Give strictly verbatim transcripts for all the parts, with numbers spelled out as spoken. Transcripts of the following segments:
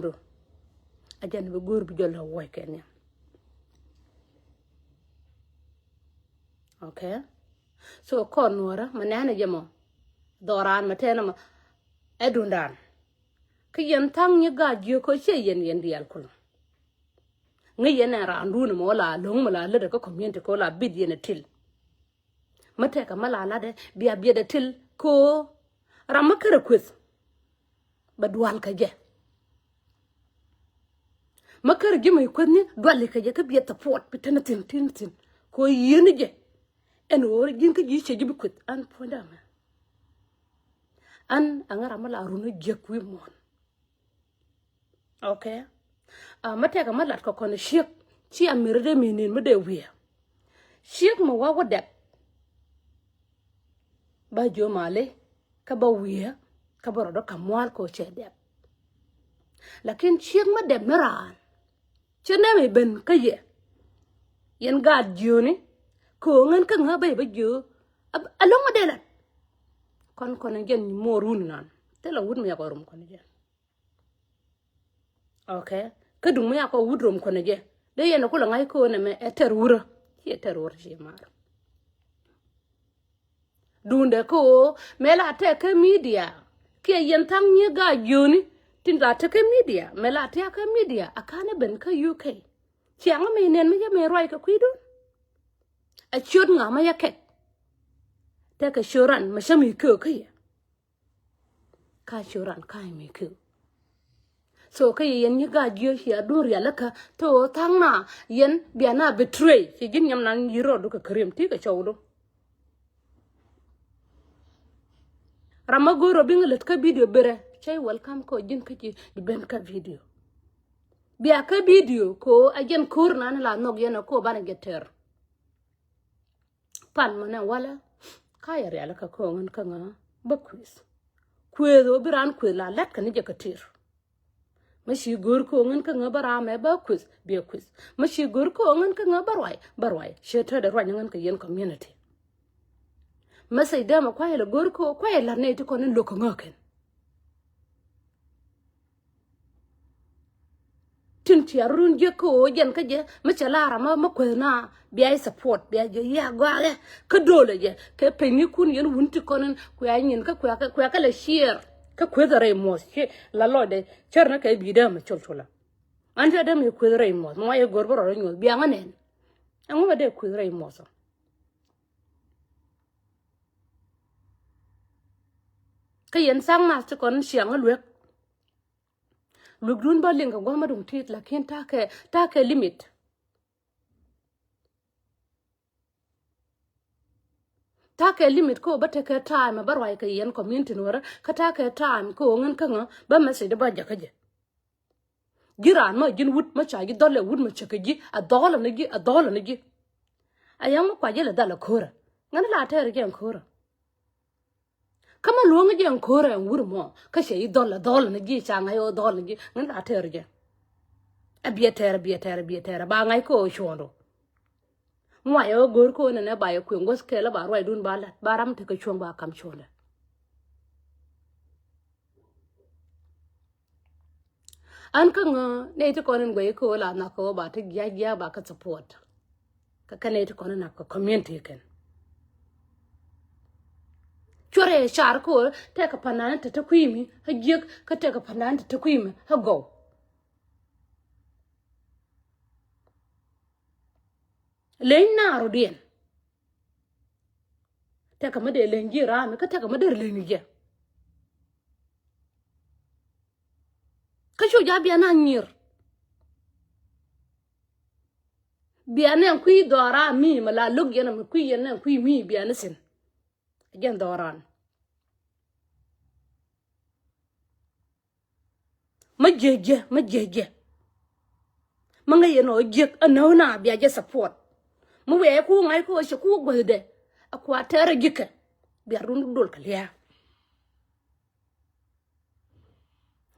du. A jɛn bi go̱o̱r bi jɔl lɛ wuɔc kɛ ni. Okay. So kɔn nuɔrä ma nɛnɛ jɛ mɔ. Dhɔran ma tɛnɛ mɔ. Ɛ dundan. Kä yɛn thaŋ nyi gaa jiök kä ciɛ yɛn yɛn diaal kulɔ. Ŋäc yɛn ɛ raan duun mɔ la lo̱ŋ mɔ la lätdɛ kä community kɛ la bit yɛn ɛ til. Mä tɛkɛ mä la latdɛ bia biɛtdɛ til kɛ ɣöö ram mä kärɛ kueth. Bɛ dual kä jɛ. Mä kärɛ ji̱ mä kueth ni duali kä jɛ kä biɛt support bi tɛn thi̱n thi̱n thi̱n. Kɛ ɣöö yieen ni jɛ. Ɛn ɣöö ji̱n kä ji̱ cɛ ji̱ bi kueth an puɔ̱nydä mɛ. An aŋa ram mä la run ni jiäk wi̱i̱ muɔ̱ɔ̱n. Okay. Mä tɛkɛ mä lat kɛ kɔn ciek ci a mir dee mi nin mi dee wiee. Ciek mi wä wä dɛp. Ba jiö mali kä ba wiee kä ba rɔdɔ ka mual kɛ cɛ dɛp. Lakin ciek mä dɛp mi raan ci nɛ mi ben kä yɛ. Yɛn gaat jiöni kɛ ŋän kä ŋä ba yɛ ba jiö. A lo̱ŋ ma dee lat. Kɔn kɔn jɛn muɔr wun nan thilɛ wut mi yakɔ rum kɔn jɛn. Okay. Kä duŋ mi yakɔ wut rom kɔnɛ jɛ dee yɛn kulɛ ŋa̱c ko̱o̱n ɛmɛ ɛ tɛr wurä. Ciɛ tɛr wurä ciɛ mar. Duundɛ ko̱o̱ mɛ la tɛk kä media kiɛ yɛn thaŋ nyi gaa jiöni tin la tɛk kä media mɛ la tɛk kä media a kanɛ ben kä U K. Ciaŋ mi nɛn mi cä mi ruac kɛ kui̱dun. A ciöt ŋa ma yɛ kɛk. Tɛk kɛ ciöt ran ma cä mi köök kä yɛ. Ka ci ran ka mi kiu. So kä yɛ yɛn nyi gaa jiö ci a dun rialikä to thaŋ na yɛn bia na betray ci ji̱n nyam nan yi rɔɔdu kɛ käriɛm ti kɛ cɔwdu. Ram ma go̱o̱r rɔ biŋ lät kä video berɛ cɛ welcome kɔ ji̱n kä ci bi ben kä video. Bia kä video ko a jɛn ko̱o̱r nan la nhɔk yɛn a ko banɛ jɛ tɛr. Pan mɔ nɛ walɛ ka yɛ rialikä kä ŋän kä ŋä bä kueth. Kueth ɔ bi ran kueth la lɛt kɛ ni jɛ kä tir. Mä ci go̱o̱r kä ŋän kä ŋä bä ram ɛ bä kueth biɛ kueth. Mä ci go̱o̱r kä ŋän kä ŋä bä ruay bä ruay ciɛ tɛt ɛ ruany ŋän kä yɛn community. Message dee mɛ kuay lɛ go̱o̱r kä kuay lɛ nɛ ti kɔn in lo̱k kä ŋä kɛn. Tin cia run jiäk kä ɣöö jɛn kä jɛ mi cɛ lar ama mi kueth na bia i̱ support bia jɛ ya gɔakɛ kä do̱lɛ jɛ kɛ peny ni kun yɛn wun ti kɔnin kuɛ nyin kä kuɛ kɛ kuɛ kɛ lɛ share kä kueth rɛy muɔth ci la lɔcdɛ cär ni kɛ bi dee mi col col la. An cɛ dee mi kueth rɛy muɔth mi wa yɛ go̱r bä rɔ rɛ nyuɔth bia ŋä nɛn. Ɛŋu bɛ dee kueth rɛy muɔth ɔ. Kä yɛn thaŋ nath ti kɔn ciaŋ luek. Luekdun bä liŋ kɛ gua̱a̱th ma duŋ tit lakin takɛ takɛ limit. Takɛ limit kä bä tekɛ time bä ruac kɛ yɛn community nuɔrä kä takɛ time kä ŋän kä ŋä bä message bä jakä jɛ. Ji̱ raan ma ji̱n wut ma ca ji̱ dhɔl ɛ wut ma cä kɛ ji̱ a dhɔl ni ji̱ a dhɔl ni ji̱. A yɛn ma kua ji̱ lɛ dhal a ko̱rä ŋän la tɛɛr jɛ ɛn ko̱rä. Kä ma luɔ̱ŋ jɛ ɛn ko̱rä ɛn wur mɔ kä cɛ i̱ dhɔl a dhɔl ni ji̱ ca ŋa̱c ɣöö dhɔl ni ji̱ ŋän la tɛɛr jɛ. A biɛ tɛɛr a biɛ tɛɛr a biɛ tɛɛr a ba ŋa̱c kä ɣöö cuɔ̱ɔ̱ŋdu. Muay ɣä go̱o̱r kä ɣän ɛnɛ ba yɛ kueŋ guäth kɛɛl ɛ ba ruacdun ba la̱t ba ram tekɛ cuɔ̱ŋ ba kam cuɔ̱ŋdɛ. An kä ŋä nɛy ti kɔn in guɛy kä ɣöö la nhɔk kä ɣöö ba ti jiac jiac ba kä support. Kä kɛ nɛy ti kɔn in nhɔk kä community kɛn. Cuɔrɛ car kä ɣöö tɛkɛ pandan in te te kui̱ mi ɣä jiäk kä tɛkɛ pandan in te te kui̱ mi ɣä gɔw. Leny naar rɔ̱diɛn. Tɛkɛ mi dee leny ji̱ raami kä tɛkɛ mi dee leny jɛ. Kä cu ja̱ bian a nyir. Bian ɛn kui̱ dhɔra mi mɛ la lo̱k yɛn mɛ kui̱ yɛn ɛn kui̱ mi bian thi̱n. Jɛn dhɔran. Mä jiäk jiäk mä jiäk jiäk. Mä ŋäc yɛn ɔ jiäk a näk na bia jɛ support. Mä wiaa yɛ ku ŋa̱c ku ɣä cɛ ku guäthdɛ a kua tɛɛrɛ ji̱kɛ. Bia run dol kɛ lia̱a̱.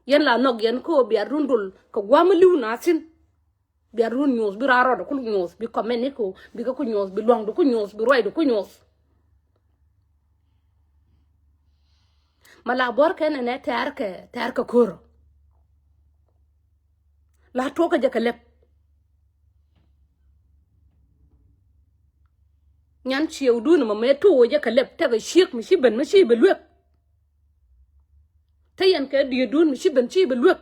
Yɛn la nhɔk yɛn kä ɣöö bia run dol kɛ gua̱a̱m mi li̱w na thi̱n. Bia run nyuɔ̱th bi raar rɔɔdɛ ku nyuɔ̱th bi kɔmɛn ni ku bi kɛ ku nyuɔ̱th bi lua̱ŋdu ku nyuɔ̱th bi ruacdu ku nyuɔ̱th. Ma la buɔ̱r kɛn ɛnɛ tɛ̈r kɛ tɛ̈r kɛ ko̱rä. La tuɔkä jɛ kɛ lɛp. Nyan ciɛwdun mɔ mɛ tuɔkä jɛ kɛ lɛp, tekɛ ciek mi ci ben mi ci bi luek. Te yɛn kɛ dietdun mi ci ben ci bi luek.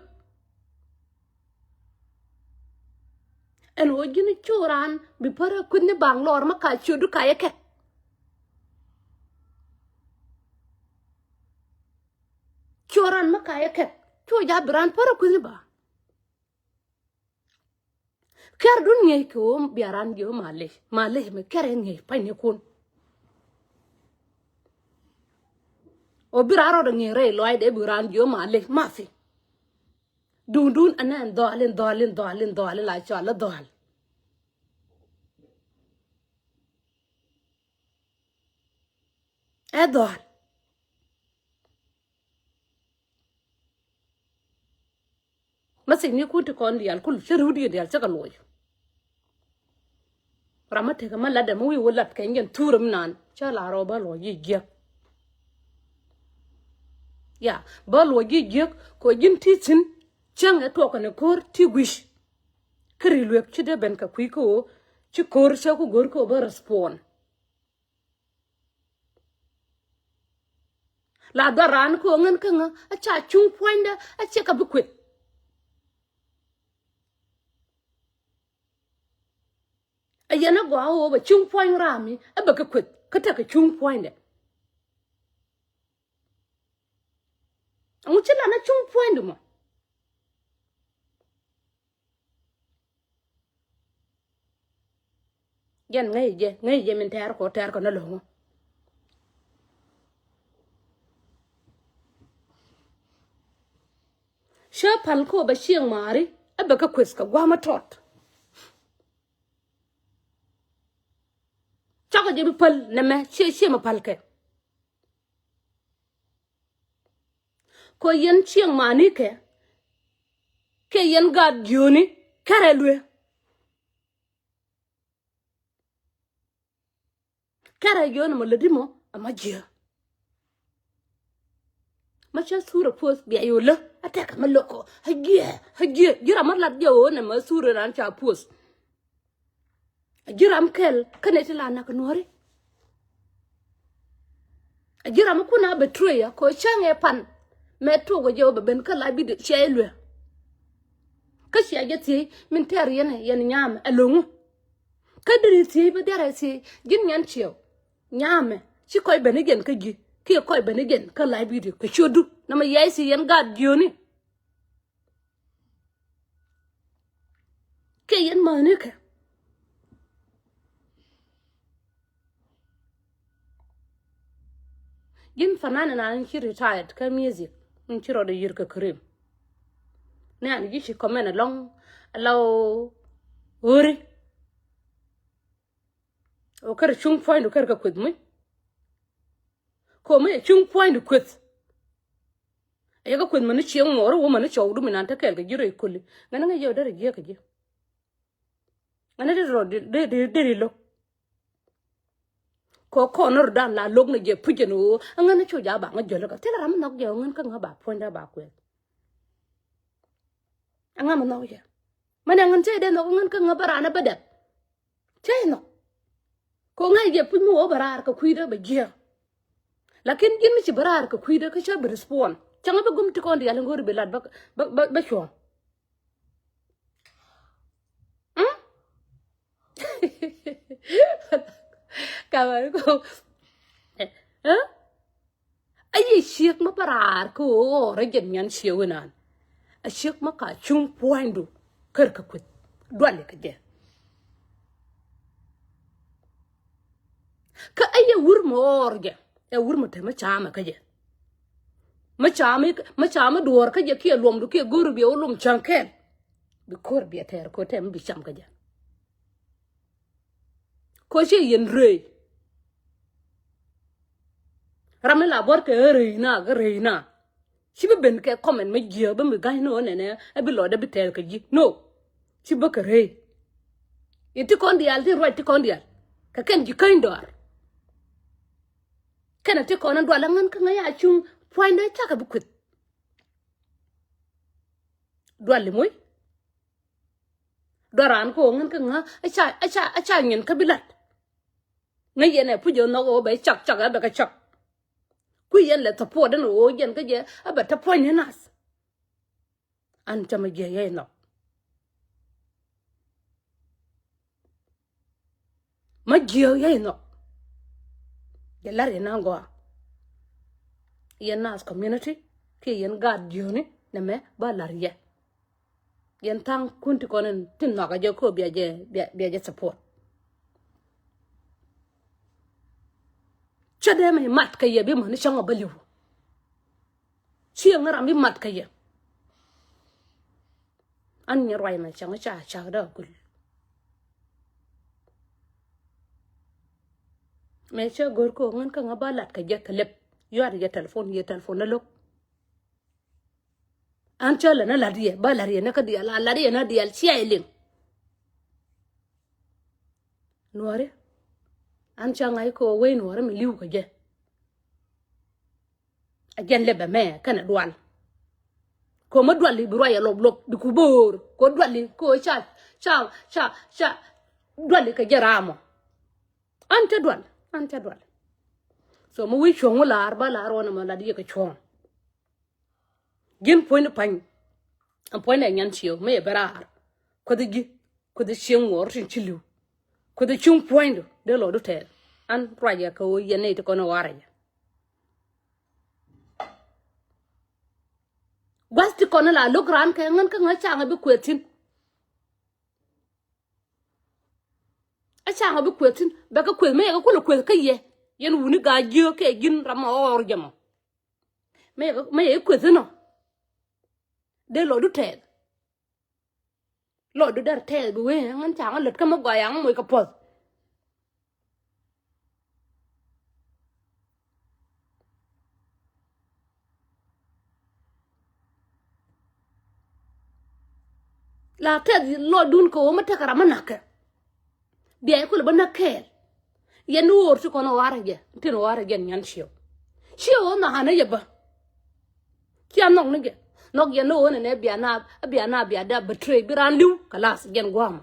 Ɛn ɣöö ji̱n coran bi pärä kui̱th ni baŋ lɔr mi ka ciötdu ka yɛ kɛk. Coran mi ka yɛ kɛk, cu ja bi ran pärä kui̱th ni baŋ. Kɛrdun ŋi̱eec kɛ ɣöö bia ran jiö malec, malec mi kɛrɛ ŋi̱eec pa̱nynikun. Ɣöö bi ran rɔɔdɛ ŋi̱eec rɛy lɔaacdɛ bi ran jiö malec, mafi. Duundun ɛnɛ ɛn dhɔal, ɛn dhɔal, ɛn dhɔal, ɛn dhɔal, ɛn la cɔal ɛ dhɔal. Ɛ dhɔal. Message ni kun ti kɔn diaal kul cä riwdiɛn diaal cä kɛ luɔc. Ram mä tekɛ mä latdɛ mä wi̱i̱ wä lat kɛ nyɛn thurɛ mi naan cä la rɔ bä luɔc ji̱ jiäk. Ya bä luɔc ji̱ jiäk kɛ ji̱n ti thi̱n cäŋ ɛ tuɔk kɛn ɛ ko̱r ti gui̱c. Kä ri luek ci dee ben kɛ kui̱ kä ɣöö ci ko̱r cä ku go̱r kä ɣöö bä respond. La dhɔran kɛ ɣöö ŋän kä ŋä a ca cuŋ puɔ̱nydä a ciɛ kɛ bi kueth. A yɛn a gɔaa ɣöö bɛ cuŋ puɔ̱ny rami a bɛ kɛ kueth kä tekɛ cuŋ puɔ̱nydɛ. Ɛŋu ci lan a cuŋ puɔ̱nydɛ mɔ? Jɛn ŋäc jɛ, ŋäc jɛ min tɛɛr kɔ tɛɛr kɔ ni lo̱ŋ. Cä pal kɔ bɛ cieŋ maari ɛ bɛ kɛ kueth kɛ gua̱a̱mä tɔt. Cakɔ jɛ bi päl nɛmɛ ciɛ ciɛ mɛ päl kɛ. Kɔ yɛn cieŋ mani kɛ kɛ yɛn gaat jiöni kɛrɛ luee. Kɛrɛ jiöni mɔ lätdi mɔ ɛmɔ jiö. Mä cä thurɛ puɔth bia yolä a tɛkɛ mä lo̱kɔ a jiɛ a jiɛ ji̱ ram mä lat jiɛ ɣöö nɛ mä thurɛ ran ca puɔth. A ji̱ ram kɛl kä nɛ ti la nak nuɔ̱ri. A ji̱ ram mi kun a betray a kɔ cäŋ ɛ pan. Mɛ tok a jɛ wä bɛ ben kä la bidi cia iluɛ. Kä cia jɛ thiec min tɛr yɛn yɛn nyam ɛ lo̱ŋu. Kä diri thiec bä diarɛ thiec ji̱n nyɛn ciɛw. Nyamɛ ci kɔc ben ijen kä ji̱ kiɛ kɔc ben ijen kä la bidi kɛ ciötdu. Nɔmɔ yɛc thiec yɛn gat jiöni. Kɛ yɛn mäni kɛ. Ji̱n fanan inan ci retired kä music in ci rɔɔdɛ yir kɛ krim. Ni an ji̱ ci comment alɔŋ ala ɣöri. Ɔ kär cuŋ puɔ̱nydu kär kɛ kueth muc. Kɛ ɔ mi cuŋ puɔ̱nydu kueth. Ɛ yɛ kɛ kueth mäni cieŋ ŋuɔɔri wä mäni cɔwdu mi nan te kɛɛl kɛ ji̱ rɛy köli. Ŋäni ŋäc yɛ ɔ derɛ jiäk kɛ ji̱. Ŋäni derɛ rɔ derɛ lo̱k. Kɛ kɔn ni rɔ dan la lo̱k ni jɛ puc jɛ ni ɣöö ɛ ŋäni cu ja̱ baŋ ŋäc jɔl kä thilɛ ram mi nhɔk jɛ ɔ ŋän kä ŋä ba puɔ̱nydä ba kueth. Ɛ ŋä mi nhɔk jɛ. Mɛn ɛ ŋän cä jɛ dee nhɔk ɛ ŋän kä ŋä bä raan ɛ bä dɛp. Cä jɛ nhɔk. Kɛ ŋäc jɛ puc mi wä bä raar kɛ kui̱dä bɛ jiääk. Lakin ji̱n mi ci bä raar kɛ kui̱dä kä cä bi respond. Cäŋ bi gum ti kɔn diaal in go̱ri bi lat bä bä bä cuɔ̱ɔ̱ŋ. Mm? Kamar ko. Eh? Ayi ciek ma bä raar kä ɣöö ɣɔr ɛ jɛn nyan ciek inan. A ciek ma ka cuŋ puɔ̱nydu kär kä kueth duali kä jɛ. Kä ayi wur ma ɣɔr jɛ ɛ wur ma te ma camɛ kä jɛ. Ma camɛ ma camɛ duɔ̱ɔ̱r kä jɛ kiɛ luɔmdu kiɛ go̱o̱ri biɛ wä luɔm cäŋ kɛl. Bi ko̱r biɛ tɛɛr ko̱ tɛm bi cam kä jɛ. Ko̱ ci yɛn rëy. Ram mi la buɔ̱r kɛ ɣä rëy na kä rëy na. Ci bi ben kɛ comment mi jiääk bi mi ga̱ny ni ɣän nɛnɛ ɛ bi lɔcdɛ bi tɛɛth kɛ ji̱ no. Ci bä kɛ rëy. Yɛ ti kɔn diaal ti ruac ti kɔn diaal kɛ kɛn ji̱ käny dɔaar. Kɛn a ti kɔn in dual a ŋän kä ŋäc a cuŋ pua̱nydɛ cakɛ bi kueth. Dual imuc. Duaran kɛ ɣöö ŋän kä ŋä a ca a ca a ca nyin kä bi lat. Ŋäc yɛn ɛ puc ɛ nhɔk ɣöö bɛ cak cak ɛ bɛ kɛ cak. Kui̱ yɛn lɛ support ɛn ɣöö yɛn kä jɛ ɛ bɛ te puɔ̱ny ni nath. An cä ma jiɛ yɛ inɔ. Ma jiɛ yɛ inɔ. Jɛ lar yɛ na gɔaa. Yɛn nath community kiɛ yɛn gaat jiöni nɛ mɛ ba lar yɛ. Yɛn tha̱a̱ŋ kun ti kɔn in ti nhɔakä jɛ ko bia jɛ bia jɛ support. Cä dee mi mat kä yɛ bi mani cäŋ a bä liw. Cieŋ ram bi mat kä yɛ. An nyɛ ruac mɛ cäŋ ca cak dee a gul. Mɛ cä go̱r ko ŋän kä ŋä ba lat kä jɛ kä lep. Yuat yɛ telephone yɛ telephone ni lo̱k. An cä lɛ ni lat yɛ ba lat yɛ ni kä dial a lat yɛ ni dial cia yɛ liŋ. Nuɔri an cä ŋa̱c ko wei nuɔri mi liw kä jɛ. A jɛn lɛ bɛ mɛ kɛnɛ dual. Ko ma duali bi ruac a lop lop bi ku bo̱o̱r ko duali ko ca ca ca ca duali kɛ jɛ ramɔ. An cä dual an cä dual. So mi wi̱i̱ cuɔ̱ŋ wä la̱a̱r ba la̱a̱r wä nɛ mɔ lat yɛ kɛ cuɔ̱ŋ. Ji̱n puɔ̱ny ni pa̱ny. Ɛn puɔ̱ny ni a nyan ciëw mi yɛ bɛ raar. Kuoth ji̱ kuoth cieŋ ŋuɔɔr tin ci li̱w. Kuoth cuŋ puɔ̱nydu dee lɔɔdu tɛɛl. An ruacɛ kɛ ɣöö yɛn nɛy ti kɔn ɛ warɛ jɛ. Gua̱th ti kɔn la lo̱k raan kɛ ŋän kä ŋä caŋ ɛ bi kueth thi̱n. Ɛ caŋ ɛ bi kueth thi̱n bɛ kɛ kueth mëë kɛ kulɛ kueth kä yɛ. Yɛn wuni gaa jiök kɛ ji̱n ram ɛ ɣɔr jɛ mɔ. Mëë kɛ mëë kɛ kueth thi̱n ɔ. Dee lɔɔdu tɛɛth. Lɔɔdu dɛr tɛɛth bi wee ŋän caŋ ɛ lät kä mi gɔaa yaŋ moc kɛ puɔth. La tɛth lɔcdun kɛ ɣöö mi tekɛ ram mi na̱kɛ. Bia i̱ kulɛ bä näk kɛɛl. Yɛn ni ɣöör ti kɔn ɣɔ̱a̱rä jɛ tin ɣɔ̱a̱rä jɛ nyan ciëw. Ciëw ɣöö nhɔakä ni jɛ bä. Cia nhɔk ni jɛ nhɔk yɛn ni ɣöö nɛnɛ bia na bia na bia da betray bi raan li̱w kɛ lath jɛn gua̱a̱mä.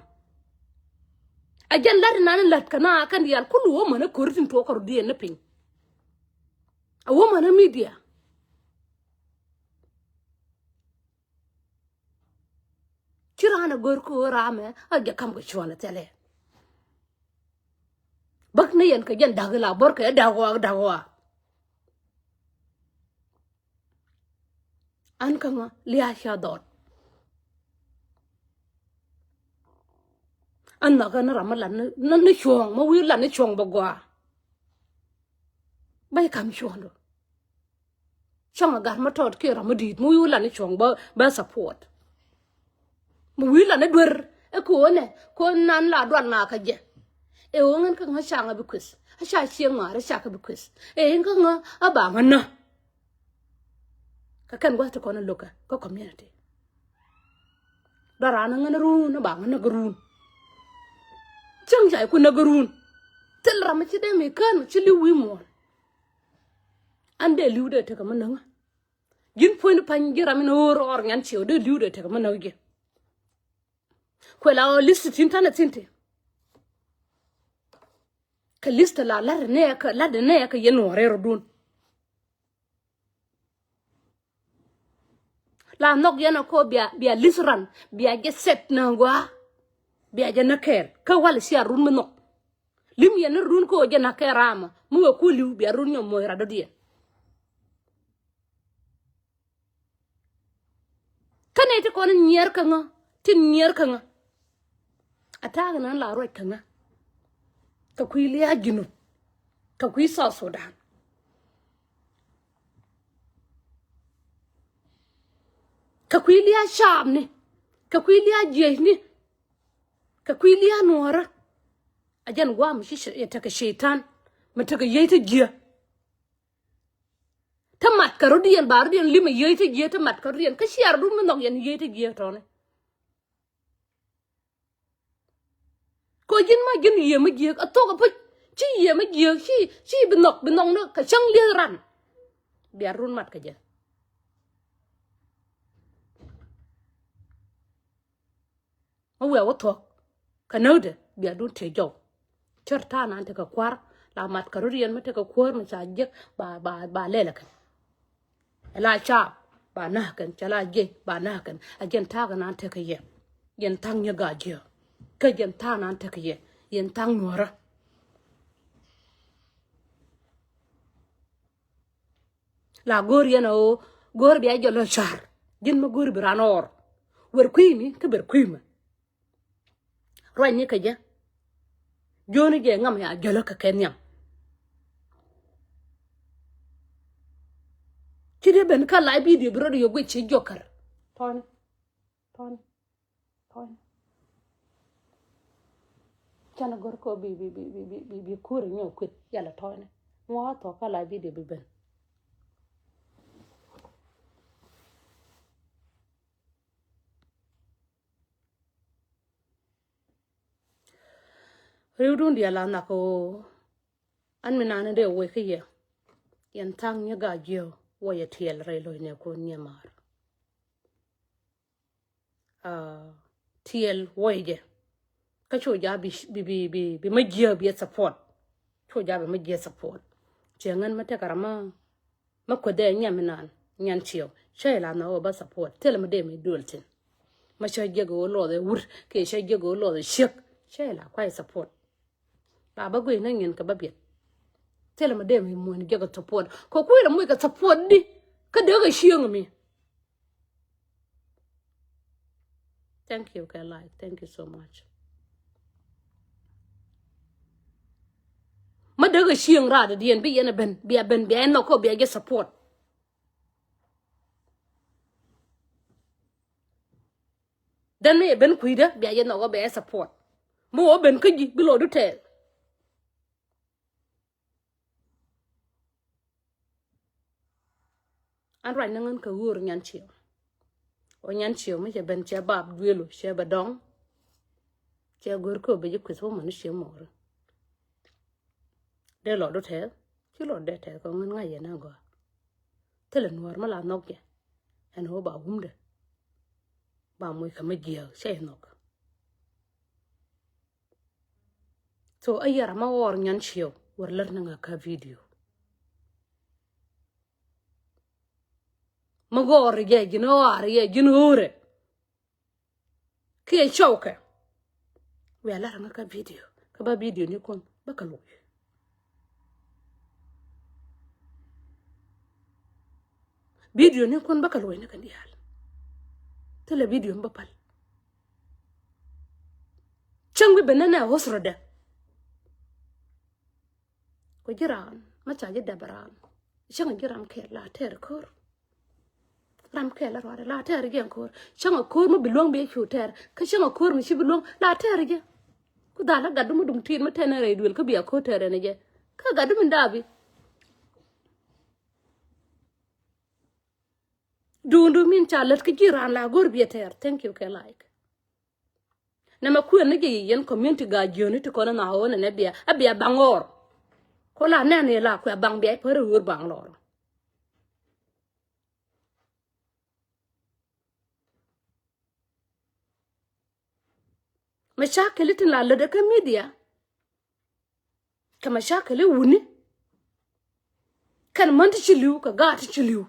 A jɛn la̱t inan in la̱t kɛ na kɛn diaal kul ɣöö män ɛ ko̱ri tin tuɔɔk kɛ rɔ diɛn ni piny. A wä män ɛ media. Ci raan a gör kä ɣöö raamɛ a jɛ kam kɛ cuɔ̱n a thilɛ. Bäk ni yɛn kɛ jɛn da̱k la bär kɛ da̱k ɣɔak da̱k ɣɔak. An kä ŋa lia̱a̱ ca dhɔt. An nhɔkä ni ram mi lat ni cuɔ̱ɔ̱ŋ mi wi̱i̱ lat ni cuɔ̱ɔ̱ŋ bɛ gɔaa. Bä i̱ kam cuɔ̱ɔ̱ŋdu. Cäŋ a gat ma tɔt kiɛ ram mi di̱i̱t mi wi̱i̱ wi̱i̱ lan i̱ cuɔ̱ŋ bä bä support. Mi wi̱i̱ lan i̱ duer i̱ ko̱o̱nɛ ko̱o̱n nan la dual na kä jɛ. Ɛ ɣöö ŋän kä ŋä caŋ a bi kueth a ca cieŋ ŋa̱a̱r a ca kä bi kueth. Ɛ ɣöö ŋän kä ŋä a ba ŋä nä. Kä kɛn gua̱th ti kɔn a lo̱kä kä community. Dɔ̱ra̱n a ŋän a ruun a ba ŋä näk a ruun. Cäŋ ca i̱ ku näk a ruun. Thil ram mi ci dee mi kään mi ci li̱w wi̱i̱ muɔ̱ɔ̱n. An dee li̱w dee tekɛ mi näŋä. Ji̱n puɔ̱nyni pa̱ny ji̱ ram in ɣöör ɣɔr nyan ciɛ ɣöö dee li̱w dee tekɛ mi näŋä ji̱. Kuɛ la ɣöö list tin ta̱nɛ thi̱n ti. Kɛ list la lat nɛ kɛ lat nɛ kɛ yɛn ɣɔr rɛr duun. La nhɔk yɛn a kɔ bia bia list ran bia jɛ set na gɔaa. Bia jɛ na kɛɛl kä wal cia run mi nhɔk. Lim yɛn ni run kɛ ɣöö jɛ na kɛɛl ramä mi wee ku li̱w bia run nyɔm moc rat dɔ̱diɛn. Kä nɛy ti kɔn in nyier kä ŋä tin nyier kä ŋä. A ta̱a̱ kɛ nan la ruac kä ŋä. Kɛ kui̱ lia̱a̱ Junub kɛ kui̱ South Sudan. Kɛ kui̱ lia̱a̱ caapni kɛ kui̱ lia̱a̱ jiecni kɛ kui̱ lia̱a̱ nuɔ̱ɔ̱rä. A jɛn gua̱a̱ mi ci tekɛ ceitan mi tekɛ yiey te jiä. Te mat kɛ rɔ̱diɛn ba rɔ̱diɛn lim a yiey te jiä te mat kɛ rɔ̱diɛn kä ciar dun mi nhɔk yɛn yiey te jiä tɔ̱ni. Kɛ ji̱n ma ji̱n yiëë mi jiääk a thok a puc ci yiëë mi jiääk ci ci bi nhɔk bi nhɔk ni kɛ cäŋ lieth ran. Bia run mat kɛ jɛ. Mi wiaa wä thuɔ̱k kɛ näkdɛ bia duun tëë jɔw. Cär ta̱a̱ nan tekɛ kua̱r la mat kɛ rot yɛn mi tekɛ kuäär mi ca jiäk ba, ba, ba lɛl ɛ kɛn. Ɛ la caap ba na̱a̱k kɛn, cɛ la jiɛc ba na̱a̱k kɛn. Ɛ jɛn ta̱a̱ kɛ nan tekɛ yɛ. Yɛn tha̱a̱ŋ nyɛ gaa jiääk. Kä jɛn ta̱a̱ nan tekɛ yɛ. Yɛn tha̱a̱ŋ nuɔ̱ɔ̱rä. La go̱o̱r yɛn a ɣöö go̱o̱r bia jɔl lɔ ca̱r. Ji̱n mi go̱o̱r bi ran ɔɔr. Wer kui̱ mi kä ber kui̱ mi. Ruacni kɛ jɛ. Jiöni jɛ ŋam ya jälä kɛ kɛ nhiam. Ci dee ben kä live video bi rɔ̱ di yɛ guic ci jɔkär. Tɔ̱ni. Tɔ̱ni. Tɔ̱ni. Canɛ gör kɔ bi, bi, bi, bi, bi, bi, bi kuur nyɛ kuet yɛlɛ tɔ̱ni. Ŋuɔ thɔk kä live video bi ben. Riwdun diaal a nhak ɣöö an mi nani dee wek kä yɛ. Yɛn tha̱a̱ŋ nyɛ gaa jiö wä yɛ tiɛɛl rɛy lo̱cnɛ kun nyɛ maar. Ah, tiɛɛl wä yɛ jɛ. Kä cu ja bi, bi, bi, bi, bi mä jiö bi yɛ support. Cu ja bi mä jiö support. Ciɛ ŋän mä tekɛ ram mä, mä kueth dee nyam inan nyan ciɛw. Cä ila na wä ba support. Thilɛ mä dee mi duel tin. Mä cä jiäk wä luɔth ɛ wut kiɛ cä jiäk wä luɔth ɛ ciek. Cä ila kuay support. La bä guic nä nyin kɛ bä biɛt. Thilɛ mä dee mi muɔ̱n jiäk ɛ support. Kɛ kui̱ la muc kɛ support di. Kä dee kɛ cieŋ mi. Thank you kɛ like, thank you so much. Mä dee kɛ cieŋ raadä diɛn bi yɛn ɛ ben, bia ben, bia yɛn nhɔk kɔ, bia jɛ support. Dɛn mi yɛ ben kui̱dä bia yɛ nhɔk kɔ, bia yɛ support. Mi wä ben kä ji̱ bi lɔdu tɛɛl. An ruac ni ŋän kɛ ɣöör nyan ciëw. Ɔ nyan ciëw mi cɛ ben cɛ bap duëlu cɛ bɛ dɔŋ. Cɛ gör kɛ ɔ bɛ ji̱ kuith wä mɔni ciëw mɔri. Dee lɔt du tɛth ci lɔt dee tɛth kɛ ŋän ŋa̱c yɛn a gɔaa. Thilɛ nuɔɔr mi la nhɔk jɛ. Ɛn ɣöö ba wumdɛ ba muc kɛ mi jiääk cɛ nhɔk. So a yɛr a ma ɣɔr nyan ciëw wär lär ni ŋa kä video. Ma ɣɔr jɛ ji̱n ɣɔr jɛ ji̱n ɣöörɛ. Kiɛ cɔwkɛ. Wiaa lär ŋä kä video kä ba video ni kun bä kä loc. Video ni kun bä kä loc ni kɛ diaal. Thilɛ video mi bä päl. Cäŋ bi ben nɛ nɛ ɣöth rɔdɛ. Ku ji̱ raan ma ca ji̱ dɛp raan. Cäŋ ji̱ ram kɛl la tɛɛr ko̱r. Ram kɛl la ruaadɛ la tɛɛr jɛ ko̱r. Cäŋ a ko̱r mi bi luäŋ bi cu tɛɛr. Kä cäŋ a ko̱r mi ci bi luäŋ la tɛɛr jɛ. Ku dhal la gat du mi duŋ tiit mi tɛn rɛy duël kä bi a ko̱r tɛɛr ɛn jɛ. Kä gat du mi dabi. Duundu min ca lät kä ji̱ raan la go̱r biɛ tɛɛr. Thank you kɛ like. Nɛ mɛ kuën ni jɛ yi yɛn community gaa jiöni ti kɔn na ɣöö nɛ nɛ bia a bia baŋ ɣɔr. Ko la nɛn yɛ la kuɛ baŋ bia pär ɣöör baŋ lɔr. Mɛ ca kɛli tin la lät kä media. Kɛ mashakil i̱ wuni. Kɛn män ti ci li̱w kɛ gaat ti ci li̱w.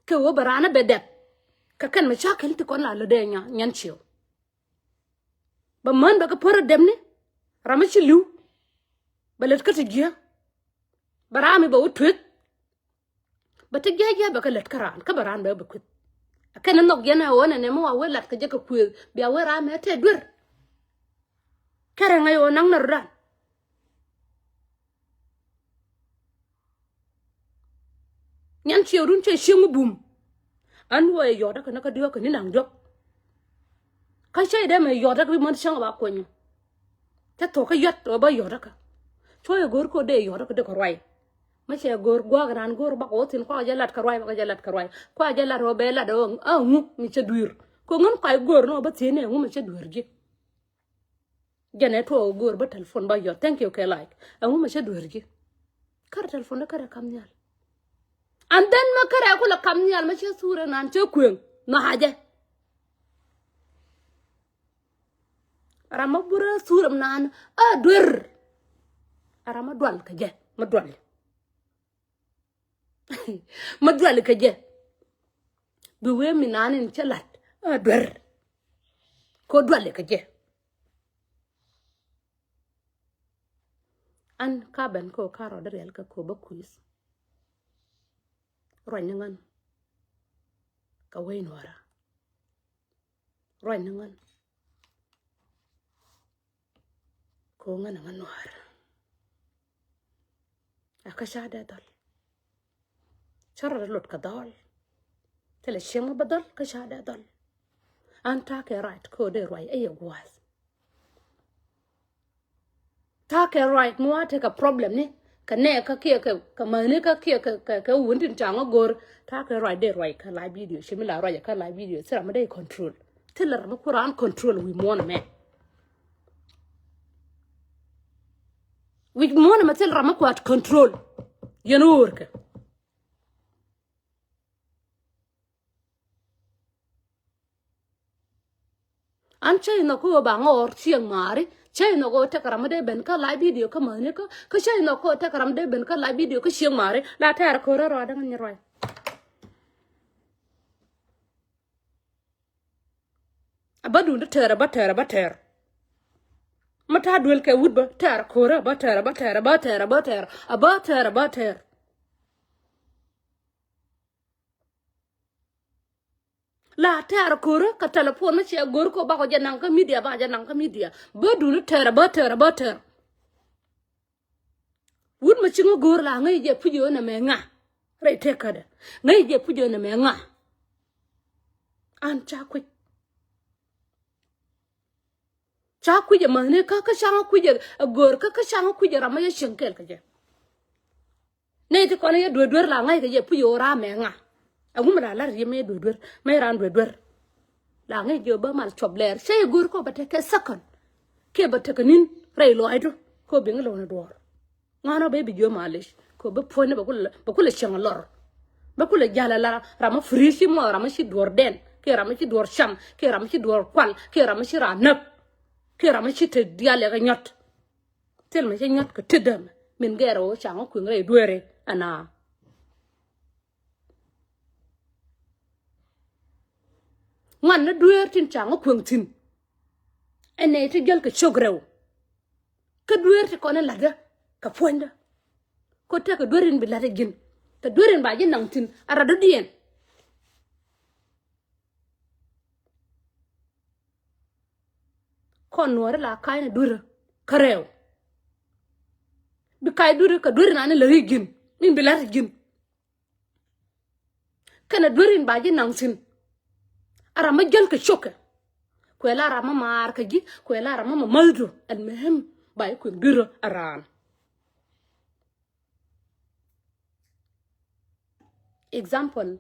Kɛ ɣöö bɛ raan ɛ bɛ dɛp kɛ kɛn mashakil ti kɔn la lätdɛ nyan ciëw. Bɛ män bɛ kɛ pär ɛ dɛpni ram mi ci li̱w. Bɛ lät kä ti jiääk. Bɛ ram mi bɛ wä tueth. Bɛ ti jiac jiac bɛ kɛ lät kä raan kä bɛ raan bɛ bɛ kueth. Kɛn nhɔk yɛn ɛ ɣöö nɛnɛ mi wa wee lat kɛ jɛ kɛ kuëëth bia wee raan mɛ tɛt duer. Kɛrɛ ŋäc ɣöö naŋ nɛ rɔ̱dan. Nyan ciëŋdun cɛ cieŋ mi bum. An wä ɛ yɔt ɛ kɛ nä kä diɔ̱k kɛ ni naŋ diɔ̱k. Kä cä idɛmɛ yɔt ɛ kɛ bi män cäŋ ɛ ba kuɔnyä. Cä thok kä yɔt ɛ bä yɔt ɛ kɛ. Cuɔ yɛ go̱o̱r kɛ ɔ dee yɔt ɛ kɛ dee kɛ ruay. Mä cɛ go̱o̱r gua̱a̱k raan go̱o̱r bakɔ wä thi̱n kuakɛ jɛ lat kɛ ruay bakɛ jɛ lat kɛ ruay. Kuakɛ jɛ lat ɛ bɛ lat ɛ ŋu mi cä dui̱r. Kɛ ŋun kuay go̱o̱r ni ɔ bä thi̱n ɛ ŋu mi cä dui̱r ji̱. Jɛn ɛ tuɔɔk go̱o̱r bä telephone bä yɔt. Thank you kɛ like. Ɛŋu mɛ cä duer ji̱. Kärɛ telephone dä kärɛ kam nhial. And then mɛ kärɛ kulɛ kam nhial mɛ cä thurɛ nan cä kueŋ. Nhɔaacɛ. Ram ma burɛ thur am naan a duer. A ram ma dual kɛ jɛ, ma dual. Ma dual kɛ jɛ. Bi wee mi naan in cɛ lat a duer. Ko dual kɛ jɛ. An ka ben ko ka rɔɔdɛ riɛl kɛ ko bä kui̱th. Ruany ni ŋän. Kɛ wei nuɔra. Ruany ni ŋän. Ko ŋän ŋän nuɔra. A kä ca dee dhɔl. Cä rɔ lot kɛ dhɔl. Thilɛ cieŋ mi bä dhɔl kä ca dee dhɔl. An ta̱a̱ kɛ right ko dee ruac ɛ yɛ gua̱a̱th. Ta̱a̱ kɛ right mi wa tekɛ problem ni kɛ nɛ kä kiɛ kɛ kɛ mäni kä kiɛ kɛ kɛ kɛ wun tin caŋ a go̱r. Ta̱a̱ kɛ ruac dee ruac kä live video ci mi la ruac kä live video thilɛ mi dee control. Thilɛ ram mi ku raan control wi̱i̱ muɔ̱n mɛ. Wi̱c muɔ̱n ɛmɛ thil ram mi kuat control. Yɛn ɣöörkɛ. An cä inɔ kä ɣöö ba ŋɔɔr cieŋ maari, cä inɔ kä ɣöö tek ram mi dee ben kä live video kä mäni kä, kä cä inɔ kä ɣöö tek ram mi dee ben kä live video kä cieŋ maari. La tɛɛr ko̱rä rɔɔdä ŋä nyi ruac. A bä duundä tɛɛr, a bä tɛɛr, a bä tɛɛr. Ma ta̱a̱ duel kɛ wut bä tɛɛr ko̱rä, a bä tɛɛr, a bä tɛɛr, a bä tɛɛr, a bä tɛɛr, a bä tɛɛr, a bä tɛɛr. La tɛɛr ko̱rä kɛ telephone ma ciɛ go̱r ko bakɔ jɛ naŋ kä media, ba jɛ naŋ kä media. Bä duundä tɛɛr, a bä tɛɛr, a bä tɛɛr. Wut ma ci ŋä go̱o̱r la ŋäc jɛ puc ɣöö nɛmɛ ŋa. Rɛy tëkädɛ ŋäc jɛ puc ɣöö nɛmɛ ŋa. An ca kui̱c. Ca kui̱c ɛ mäthni kä kä ca ŋä kui̱c ɛ go̱o̱r kä kä ca ŋä kui̱c ɛ ram ma yɛ cieŋ kɛɛl kɛ jɛ. Nɛy ti kɔn yɛ duer duer la ŋa̱c kɛ jɛ puc ɣöö ram mɛ ŋa. Ɛŋu mi la lar yɛ mɛ duer duer mɛ ran duer duer. La ŋa̱c jɛ bä mal cuɔp lɛɛr cɛ yɛ go̱o̱r kɔ bɛ tekɛ second. Kiɛ bɛ tekɛ ni̱n rɛy lɔaacdu kɔ bi ŋä lo̱n ɛ duɔ̱ɔ̱r. Ŋuan ɔ bɛ bi jiö malic kɔ bɛ puɔ̱ny ni bɛ kulɛ bɛ kulɛ cieŋ lɔr. Bɛ kulɛ jal ala ram ma free ci muɔth ram ma ci duɔ̱ɔ̱r dɛn kiɛ ram ma ci duɔ̱ɔ̱r cam kiɛ ram ma ci duɔ̱ɔ̱r kual kiɛ ram ma ci ran näk. Kiɛ ram ma ci te dial yɛ kɛ nyɔt. Thil mi cä nyuat kɛ tetdä min gɛr ɣöö ca ŋä kueŋ rɛy dueeri ɛna. Ŋuan ni dueer tin ca ŋä kueŋ thi̱n. Ɛn nɛy ti jäl kɛ cök rɛw. Kä dueer ti kɔn in la̱tdä kɛ puɔ̱nydä. Kɔ tekɛ dueer in bi la̱t ɛ ji̱n kɛ dueer in ba ji̱ naŋ thi̱n a rat dɔ̱diɛn. Kɔn nuɔ̱ɔ̱ri la ka̱ny ni duerä kä rɛw. Bi ka̱ny duerä kɛ dueeri nani lä ri ji̱n min bi la̱t ji̱n. Kɛnɛ dueeri in ba ji̱ naŋ thi̱n. A ram mi jäl kɛ cokɛ. Kuɛ la ram mi maar kä ji̱ kuɛ la ram mi ma mäthdu. Al muhim ba ji̱ kui̱n duerä a raan. Example,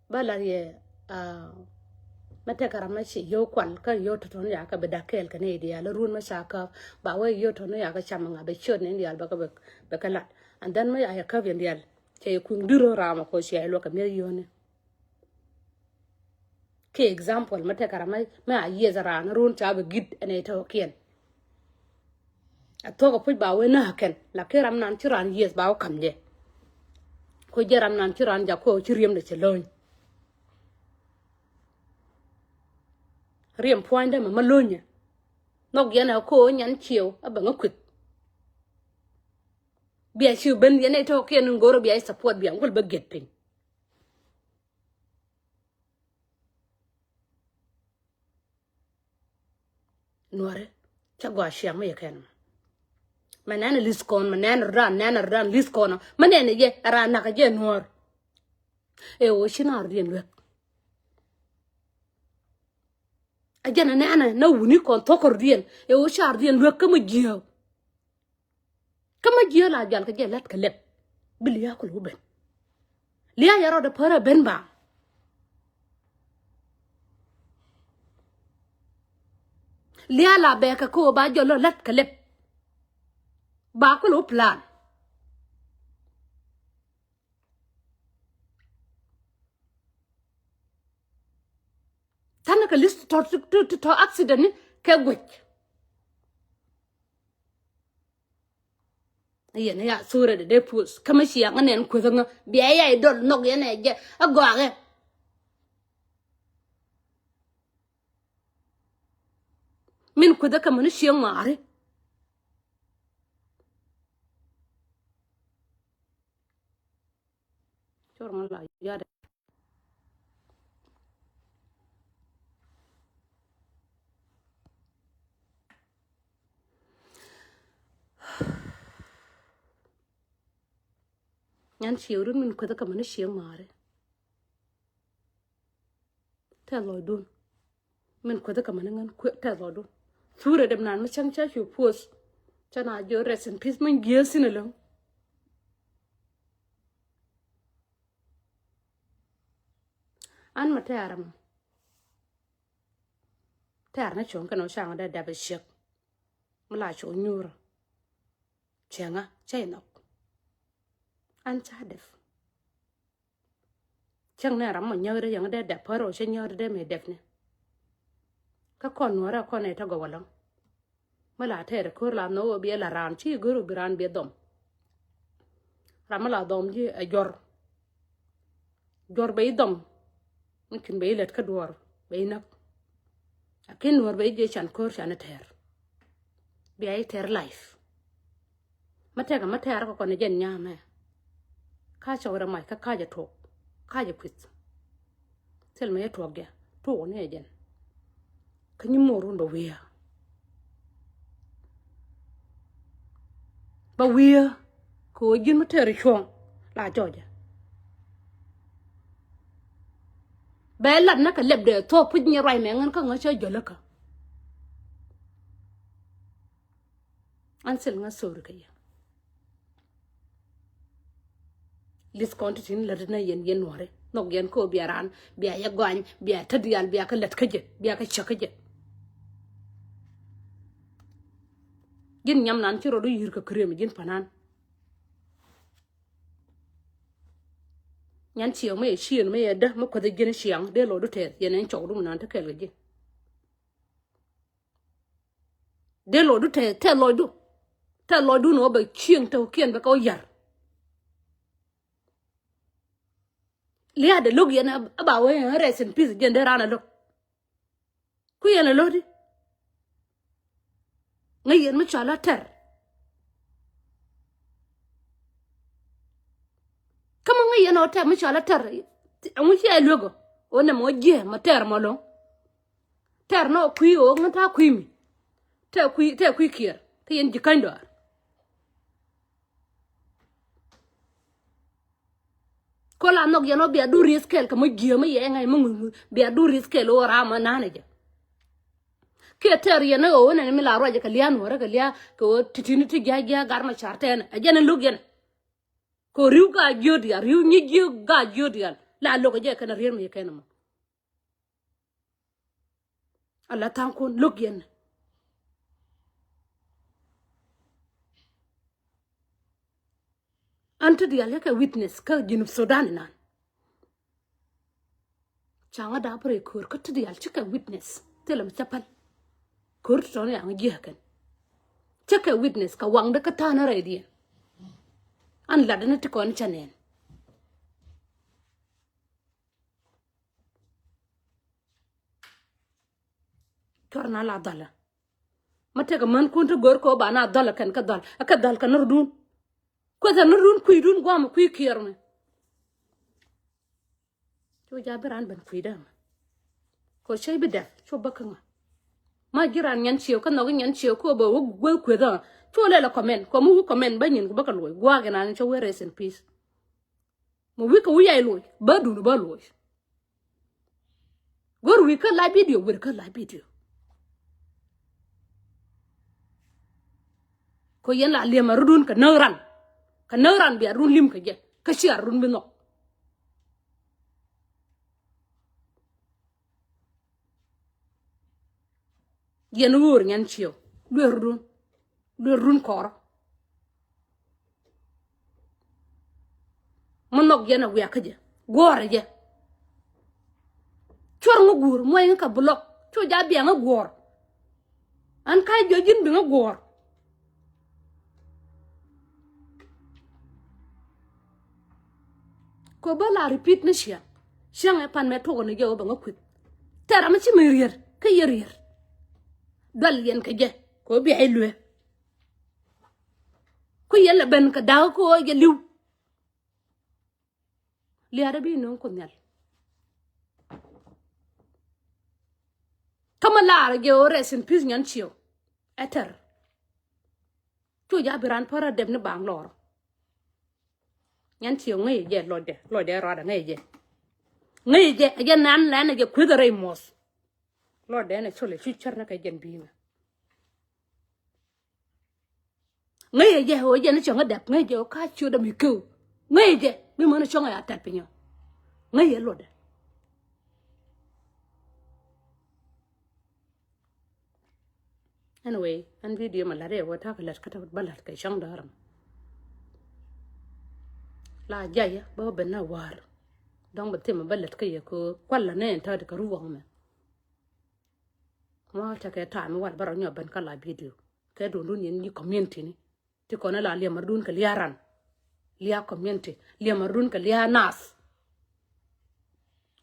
ba lat yɛ, ah, mɛ tekɛ ram mɛ ci yio̱w kual kä yio̱w tɔ̱tɔ̱n yakä bi dak kɛɛl kɛ ni diaal run mɛ ca käp ba wee yio̱w tɔ̱tɔ̱n yakä cam ŋa bɛ ciöt ni diaal bɛ kä bɛ kä lat. And then mɛ ya yɛ käp yɛn diaal cɛ yɛ kui̱ŋ diro ram kɔ cia yɛ luɔk kɛ mi̱eth yio̱wni. Kiɛ example mɛ tekɛ ram mɛ a yieth raan run ca bi git ɛn ɛ tɔ̱kiɛn. A thuɔ̱k a puc ba wee näk kɛn lakin ram nan ci raan yieth ba wä ka̱m jɛ. Ko jɛ ram nan ci raan jak ko ci riemdɛ cɛ lo̱ny. Riem puɔ̱nydɛ mɛ ma lo̱nyɛ. Nhɔk yɛn a ko nyan ciew a bɛ ŋä kueth. Bia ci ben yɛn ɛ tɔ̱kiɛn in go̱r bia support bia ŋuɔl bä giet piny. Nuɔri cä gɔaa ciaŋ mi yɛ kɛn. Mɛ nɛn li̱th kɔn mɛ nɛn rɔ̱dan nɛn rɔ̱dan li̱th kɔn mɛ nɛn yɛ raan nak jɛ nuɔr. Ɛ ɣöö ci naar diɛn luek. A jɛn nɛn na wuni kɔn thok kɔr diɛn ɛ ɣöö car diɛn luek kä mɛ jiääk. Kä mɛ jiääk la jɔal kɛ jɛ lät kɛ lɛp. Bi lia̱a̱ kul wä ben. Lia̱a̱ yɛ rɔɔdɛ pärä ben ba. Lia̱a̱ la bɛɛkɛ kä ɣöö ba jɔl lɔ lät kɛ lɛp. Ba kul wä plan. Tha̱n kɛ li̱th tɔ tɔ tɔ accident ni kɛ guic. Yɛn ya thurɛ dee dee puɔth kä mi ciaŋ nɛn kueth ŋä bia ya idol nhɔk yɛn ɛ jɛ a gɔakɛ. Min kueth kä mɛn cieŋ ŋɔaari. Cor ŋa la yadɛ. Nyan ciew run min kueth kä mɛn cieŋ ŋɔaari. Tɛth lɔcdun. Min kueth kä mɛn ŋän kueth tɛth lɔcdun. Thurɛ dɛm nan mi cäŋ ca cu puɔth. Ca na jiɔ rest in peace min jiääth thin ɛlɔ̱ŋ. An ma tɛ̈r ɛmɔ. Tɛ̈r ni cuɔ̱ŋ kɛn ɔ caŋ dee dɛp ɛ ciek. Mi la cu nyuurä. Cieŋä cä inɔk. An ca dɛp. Cäŋ nɛ ram mɔ nyäkdä yɛŋ dee dɛp pär ɔ cä nyäkdä dee mëë dɛpni. Kä kɔn nuäärä kɔn ɛ tä gɔw ɛlɔ̱ŋ. Mi la tɛɛr ko̱r la nhɔk ɣöö biɛ la raan ci go̱r ɣöö bi raan biɛ dhɔm. Ram mi la dhɔm ji̱ ɛ juɔr. Juɔr bɛ i̱ dhɔm. Mi cin bɛ i̱ lät kä duɔ̱ɔ̱r bɛ i̱ näk. Lakin nuɔ̱ɔ̱r bɛ i̱ jiɛ can ko̱r can i̱ tɛɛr. Bia i̱ tɛɛr life. Mä tɛkɛ mä tɛɛr kɛ kɔn ɛ jɛn nyamɛ. Ka cɔk rɛ mac kä kac ɛ tuɔk kac ɛ kuith. Thil mɛ yɛ tuɔk jɛ tuɔk ni ɛ jɛn. Kä nyi muɔr wun bɛ wi̱i̱. Bɛ wi̱i̱ kɛ ɣöö ji̱n mi tɛɛr cuɔ̱ɔ̱ŋ la jɔcɛ. Bɛ lat näkɛ lɛpdɛ thuɔ̱k puc nyɛ ruac mɛ ŋän kä ŋä cä jɔläkä. An thil ŋä thori kɛ yɛ. Li̱th kɔn ti tin lät nä yɛn yɛn nuɔ̱ri nhɔk yɛn kä bia raan bia yɛ gɔany bia tä diaal bia kä lät kä jɛ bia kä cäk kä jɛ. Ji̱n nyam nan ci rɔɔdu yi̱r kɛ këriem ji̱n panan. Nyan ciɛw mi yɛ cieen mi yɛ dä mi kuäth ji̱n ciaŋ dee lɔɔdu tɛth yɛn ɛn cɔwdu mi nan ti kɛl kɛ ji̱n. Dee lɔcdu tɛ tɛ lɔcdu. Tɛ lɔcdu nɔ bɛ cieŋ tɛ kiɛn bɛ kɛ wä yar. Liaadɛ lo̱k yɛn a ba wee rest in peace jɛn dee raan a lo̱k. Ku yɛn a lo̱k di. Ŋäc yɛn mi cɔal a tɛr. Kä mi ŋäc yɛn ɔ tɛr mi cɔal a tɛr. Ɛŋu ci a luek ɔ ɔ nɛ mɔ jiɛ ma tɛr mɔ lo̱ŋ. Tɛr nɔ kui̱ ɣöö ŋän ta̱a̱ kui̱ mi. Tɛ kui̱ tɛ kui̱ kiɛɛr kä yɛn ji̱ käny dɔaar. Köl a nhɔk yɛn ɔ bia du rieth kɛl kɛ mä jiääm mi yɛ ŋa̱c mi ŋuth ŋuth bia du rieth kɛl ɣöö ram ɔ na̱a̱n ɛ jɛ. Kiɛ tɛr yɛn ɛ ɣöö nɛn mi la ruacɛ kɛ lia̱a̱ nuɔ̱ɔ̱rä kɛ lia̱a̱ kɛ ɣöö ti̱ti̱ni ti jia̱c jia̱a̱ gar mɛ ca̱r tɛɛnɛ ɛ jɛn ɛ lo̱k yɛn. Kɛ ɣöö ri̱w gaa jiöt diaal ri̱w nyi jiök gaa jiöt diaal la lo̱k ɛ jɛ kɛn ɛ rier mi yɛ kɛn ɛmɔ. Ala tha̱a̱ŋkun lo̱k yɛn. An ti diaal yɛ kɛ witness kä Junub Sudan inan. Ca̱ŋä da̱a̱ pär i̱ köör kä ti diaal cikɛ witness thilɛ mi cä päl. Köör ti tɔ̱ni yaŋ jiäkɛn. Cikɛ witness kɛ waŋdä kä ta̱a̱nä rɛydiɛn. An latdä ni ti kɔn cä nɛn. Cuɔr na la dhɔlä. Ma tëkɛ mänkun ti go̱r kɛ ɣöö ba na dhɔlä kɛn kä dhɔl ɛ kɛ dhɔl kɛ nɔrdun. Kueth ɛ nɔrdun kui̱dun gua̱a̱m kui̱ kiɛɛr mɛ. Cu ja̱ bi raan ben kui̱dä mɛ. Kɛ ɣöö cäy bi dɛth cu bä kä ŋa. Ma ji̱ raan nyan ciew kä nhɔk i̱ nyan ciew kä ɣöö bɛ wä guäth kueth ɣä. Cu lɛl ɛ comment kɛ mi wi̱i̱ comment bä nyin ku bä kɛ luɔc gua̱a̱k inani cä wee rest in peace. Mi wi̱i̱ kɛ wi̱i̱ yay luɔc bä dun bä luɔc. Go̱r wi̱i̱ kä live video, wi̱i̱ kä live video. Kɛ yɛn la liɛm a rudun kɛ näk ran. Kɛ näk ran bia run lim kɛ jɛ. Kä cia run bi nhɔk. Yɛn ɣöör nyan ciew. Luer run. Luer run kɔrä. Mi nhɔk yɛn a wiak kä jɛ. Guɔ̱ɔ̱rɛ jɛ. Cuɔr ŋä guur muɔy ŋä kɛ block. Cu ja̱ biaŋ ŋä guɔ̱ɔ̱r. An ka̱c jɔ̱ ji̱n bi ŋä guɔ̱ɔ̱r. Kɛ bä la repeat ni ciaŋ. Ciaŋ ɛ pan mɛ tuɔk ni jɛ wä bɛ ŋä kuith. Tɛr ram ci mi rier kä yɛ rier. Dual yɛn kɛ jɛ kɛ bia iluɛ. Ku yɛn lɛ ben kɛ da̱k kɛ ɣöö jɛ li̱w. Liaat ɛ bi no̱o̱ŋ Kuoth Nhial. Kä mi laar jɛ ɣöö rest in peace Nyan Ciëw. Ɛ tɛr. Cu ja bi ran pär a dep ni baŋ lɔr. Nyan Ciëw ŋäc jɛ lɔcdɛ, lɔcdɛ ruadɛ ŋäc jɛ. Ŋäc jɛ ɛ jɛ nan lɛn ɛ jɛ kueth a rɛy muɔth. Lɔcdɛ ɛn ɛ col ɛ cu cär ni kɛ jɛn bi̱i̱mɛ. Ŋäc jɛ ɛ ɣöö jɛ ni cäŋ ɛ dɛp ŋäc jɛ ɣöö ka ciötdɛ mi kew. Ŋäc jɛ mi män ɛ cäŋ ɛ a tɛt piny ɔ. Ŋäc jɛ lɔcdɛ. Anyway, ɛn video ma la̱t ɛ wä ta̱a̱ kɛ la̱t kä ta̱a̱ bä la̱t kɛ cäŋ däär ɛmɔ. La jayä bä ben na wäär. Dɔ̱ŋ bä thimɛ bä la̱t kä yɛ kɛ kual la nɛ ɛn ta̱a̱ ti kɛ ruɔ̱ŋ mɛ. Mɔ tekɛ ta̱a̱ mi wal bä rɔ nyɔ ben kä la video kɛ duundun yɛn yi community ni. Ti kɔn la liɛmardun kɛ lia̱a̱ ran. Lia̱a̱ community. Liɛmardun kɛ lia̱a̱ nath.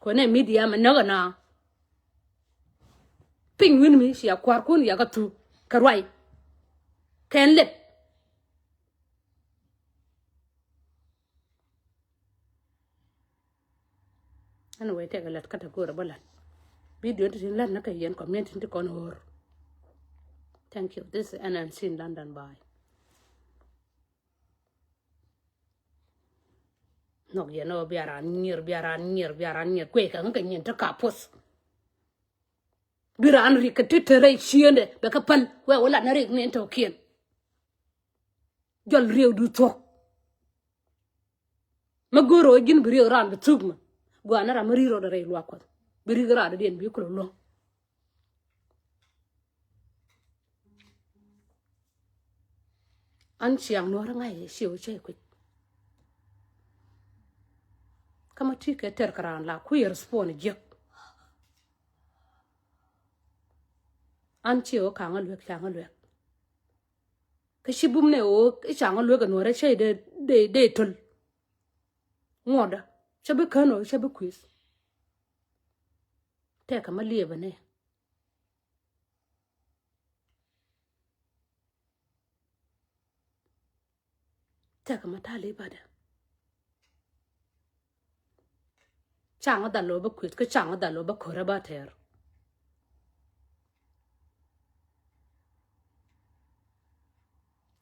Kɔnɛ media mɛ näk ɛna. Piny wi̱n mi cia kua̱rkun yakä thuk kɛ ruay. Kɛn lep. Anyway, tɛkɛ lät kä te go̱o̱rä bä lät. Video ti tin lät ni kɛ yɛn community ti kɔn ɣöör. Thank you. This is N N C in London. Bye. Nhɔk yɛn ɔ bia ran nyier, bia ran nyier, bia ran nyier. Kuey kɛ ŋä kɛ nyin te ka puɔth. Bi ran rik kɛ ti te rɛy ciendɛ bɛ kɛ päl. Wɛ wä lat ni rik ni tɔkiɛn. Jɔl riewdu thuɔ̱k. Mi go̱o̱r ɣöö ji̱n bi riek raan bi thuk mi. Gua̱a̱n ni ram mi ri̱i̱r rɔɔdɛ rɛy luaak Kuɔth bi ri̱i̱k raan dɔ̱diɛn bi kulɛ luɔ̱ŋ. An ciaŋ nuɔ̱ɔ̱r ŋa̱c yɛ ciɛ wä cäy kui̱c. Kä ma ti kɛ tɛr kɛ raan la kui̱ yɛ respond jiäk. An ciɛ wä ka̱ŋä luek ca̱ŋä luek. Kä ci bum nɛ ɣöö i̱ ca̱ŋä luek ɛ nuɔ̱ɔ̱rɛ cä i̱ dee dee dee töl. Ŋuɔ̱tdä cä bi kän ɣöö cä bi kui̱th. Tɛkɛ mä liepä nɛ. Tɛkɛ mä ta̱a̱ liepä dɛ. Caŋ dhal lɔ bä kueth kä caŋ dhal lɔ bä körä bä tɛɛr.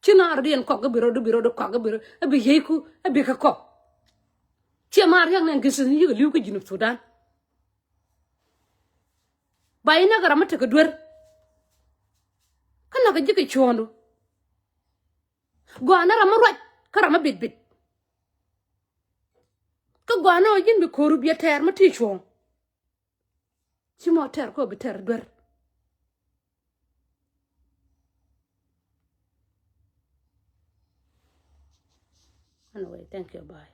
Ci naar diɛn kɔk ibi rɔdu bi rɔdu kɔk ibi rɔdu ibi yeyku ibi kɛ kɔk. Ciɛ maar riak nɛn gesi ni yikɛ li̱w kä Junub Sudan. Ba inɛ kɛ ram mi tekɛ duer. Kä nak kɛ ji̱ kɛ cuɔ̱ɔ̱ndu. Gɔaa ni ram mi ruac kä ram mi bit bit. Kä gɔaa ni ɔ ji̱n bi ko̱ru biɛ tɛɛr mi ti cuɔ̱ɔ̱ŋ. Ci mɔ tɛr kɔ bi tɛr duer. Anyway, thank you, bye.